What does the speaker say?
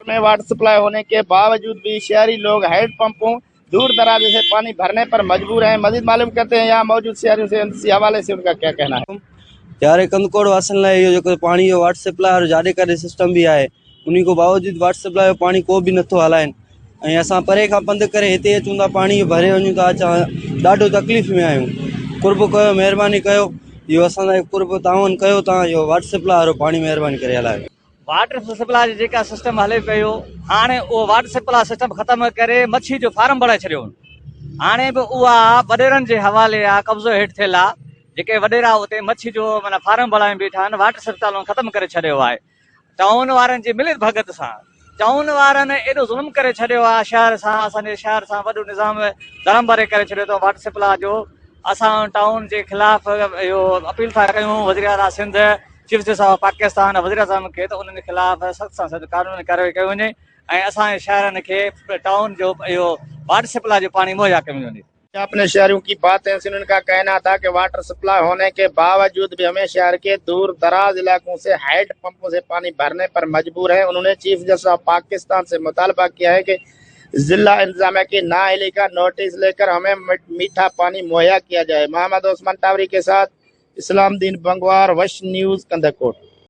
में water supply होने के बावजूद भी शहरी लोग हैंड पंपों दूर दराजे से पानी भरने पर मजबूर हैं। मजीद मालूम करते हैं यहाँ मौजूद शहरियों से इसी हवाले से उनका क्या कहना है। यारे कंदकोट वासियुनि लाइ इहो जेको पाणी जो वाटर सप्लाई वारो जाॾे काॾे सिस्टम बि आहे, उन खां बावजूद वाटर सप्लाई जो पाणी को बि नथो हलाइनि ऐं असां परे खां पंधु करे हिते अचूं था, पाणी भरे वञूं था, अचां ॾाढो तकलीफ़ में आहियूं। क़ुर्ब कयो, महिरबानी कयो, इहो असां लाइ क़ुर्ब ताउन कयो तव्हां, इहो वाटर सप्लाई वारो पाणी महिरबानी करे हलायो। वाटर सप्लाई जो जेका सिस्टम हले पियो, हाणे उहो वाटर सप्लाई सिस्टम ख़तमु करे मच्छी जो फार्म बणाए छॾियो। हाणे बि उहा वॾेरनि जे हवाले आहे, कब्ज़ो हेठि थियल आहे। जेके वॾेरा उते मच्छी जो माना फार्म बणाए बीठा आहिनि, वाटर सप्लाई ख़तमु करे छॾियो आहे टाउन वारनि जी मिली भगत सां। टाउन वारनि एॾो ज़ुल्म करे छॾियो आहे शहर सां, असांजे शहर सां वॾो निज़ाम धर्म भरे करे छॾियो अथऊं वाटर सप्लाई जो। असां टाउन जे ख़िलाफ़ इहो अपील था कयूं वज़ीर आला Sindh, chief justice of Pakistan, वज़ीर आज़म खे त उन्हनि ख़िलाफ़ सख़्त सां सख़्त कानूनी कार्रवाई कई वञे ऐं असांजे शहरनि खे टाउन जो इहो वाटर सप्लाई जो पाणी मुहैया कयो वञे। अपने शहरियों की बातें सुन, उनका कहना था कि वाटर सप्लाई होने के बावजूद भी हमें शहर के दूर दराज इलाकों से हैंड पंपों से पानी भरने पर मजबूर है। उन्होंने चीफ जस्टिस ऑफ पाकिस्तान से मुतालबा किया है कि जिला इंतजामिया की नाअहली का नोटिस लेकर हमें मीठा पानी मुहैया किया जाए। मोहम्मद उस्मान टावरी के साथ इस्लामदीन बंगवार, वश न्यूज़, कंधकोट।